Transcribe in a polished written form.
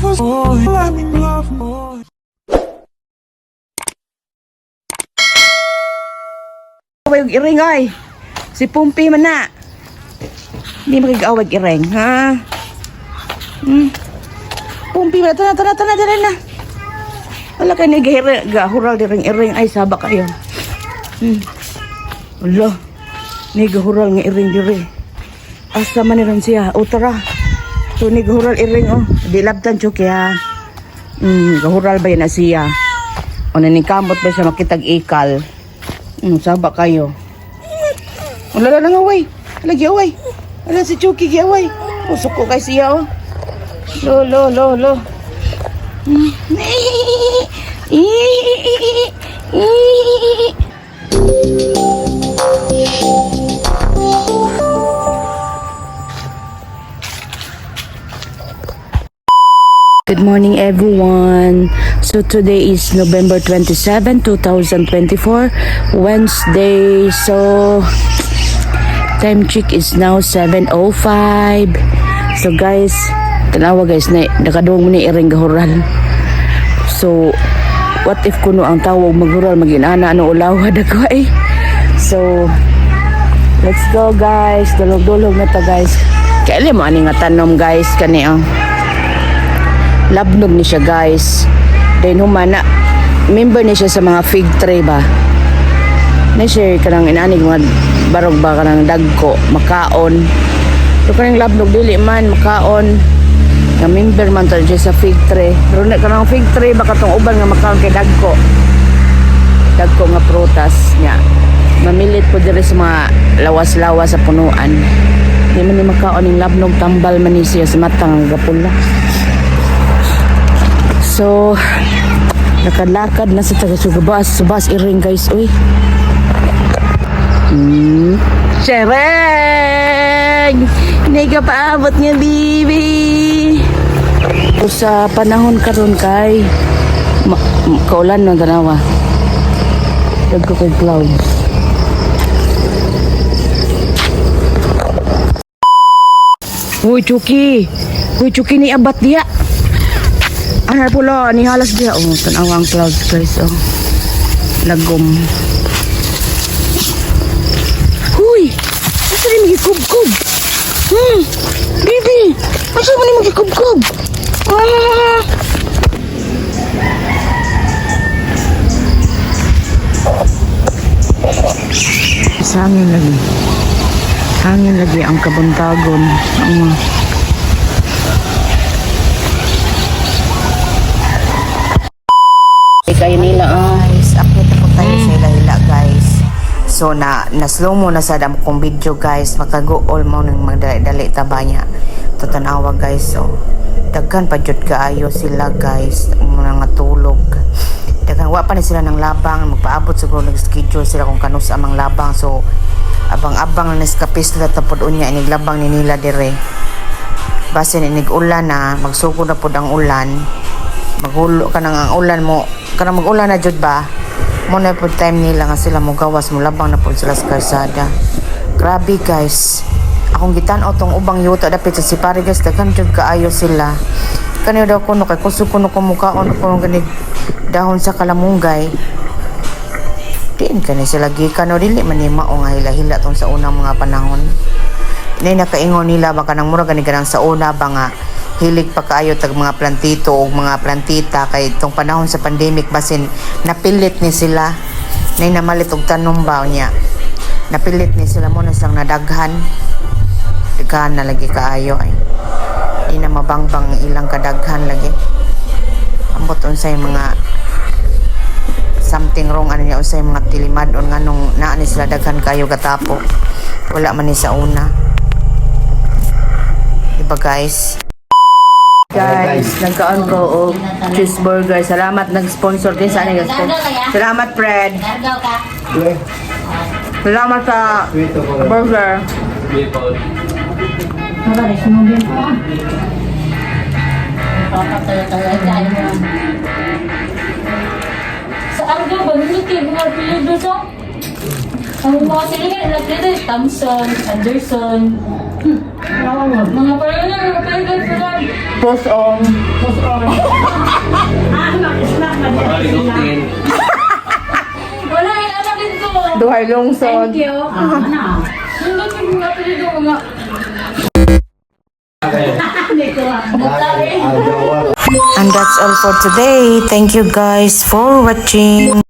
Let me love more. Away og iring ay. Si Pumpi man na. Hindi makig-awag iring, ha? Pumpi man na. Tana, tana, tana, dali na. Wala kayo ni gahural diring iring ay saba kayo. Wala. Ni gahural nga iring diri. Asa man ni ron siya? O tara. To ni gahural iring oh. Di labtan chuki ha. Gahural ba yan na siya? O naningkamot ba siya makitag ikal? Saba kayo. Wala lang away. Wala giaway. Wala si Chucky giaway. Pusok ko kay siya oh. Lo lo lo lo. Good morning, everyone. So today is November 27, 2024, Wednesday. So time check is now 7:05. So guys, tanawa guys na nakadungog mo ni iring gahural. So what if kuno ang tawag maghural maginana ano ulawad ako eh. So let's go, guys. Dulog-dulog na ta, guys. Kaya mo ani nga tanom, guys, kani oh. Labnog ni siya, guys. Then humana member ni siya sa mga fig tree ba na share kanang inanig mga barog ba kanang dagko makaon, so kanang labnog dili man makaon nga member man to siya sa fig tree, pero na kanang fig tree baka tong uban nga makaon kay dagko dagko nga prutas niya mamilit po diri sa mga lawas-lawas sa punuan. Di man ni makaon yung labnog, tambal man ni siya sa matang gapula. So, lakad-lakad na sa taga Sugabas. Subas iring guys, uy. Shereng! Hindi ka paabot nga, baby! So, sa panahon karon kay kaulan ng tanawa. Dagko kay clouds. Uy, Chucky! Uy, Chucky, ni abat diya! Ano pula, ni halas diya. Oh, tanawa ang clouds, guys. Oh. Lagom. Huy! Asa rin magikubkob? Baby! Asa mo ni magikubkob? Ah! Sa hangin lagi. Hangin lagi ang kabuntagon. Ang mga kayo nila, oh. Guys, akyat ako tayo sa hila-hila, guys. So na na slow mo na sad ang kong video, guys, makagool mo nang magdali-dali taba niya. To tanawa, guys, so daghan pa jud kaayo sila, guys, ang mga tulog. Daghan wa pa ni sila ng labang, magpaabot siguro nag-schedule sila kung kanus amang labang. So abang-abang na niskapis nila tapod unya inig labang ni nila dire. Basin inig ulan na, magsugod na pod ang ulan, maghulo ka nang ang ulan mo kanang mag-ulan na jud ba mo na pod time nila nga sila mo gawas, mo labang na pod sila sa kalsada. Grabe, guys, akong gitan-aw tong ubang yuta dapit sa Sipari, guys, daghan jud kaayo sila. Kaniyo daw kuno kay kusog kuno ko mukaon kuno ganig dahon sa kalamunggay. Diin kani sila gikan no dili man ni mao nga hila-hila tong sa unang mga panahon. Nay nakaingon nila baka nang mura gani ganang sa una ba nga hilig pa kaayo tag mga plantito o mga plantita kay tong panahon sa pandemic basin napilit ni sila nay namalit og tanom ba niya napilit ni sila mo na silang nadaghan daghan na lagi kaayo ay di na mabangbang ang ilang kadaghan lagi. Ambot unsay mga something wrong ano niya unsay mga tilimad-on nganong naa ni sila daghan kaayo gatapo, wala man ni sa una. Diba, guys? Guys, nagkaon ko og cheeseburger. Salamat nag-sponsor din sa akin. Salamat, Fred. Salamat sa burger. Sa Argo ba, nindot kayo mga apelyido sa? Ang mga sila nga, ilang apelyido, Thompson, Anderson. Mga parang na, mga apelyido sila. Post on. Post on. Buhay lungsod. Thank you. Nindot kay mga apelyido mga. And that's all for today. Thank you guys for watching.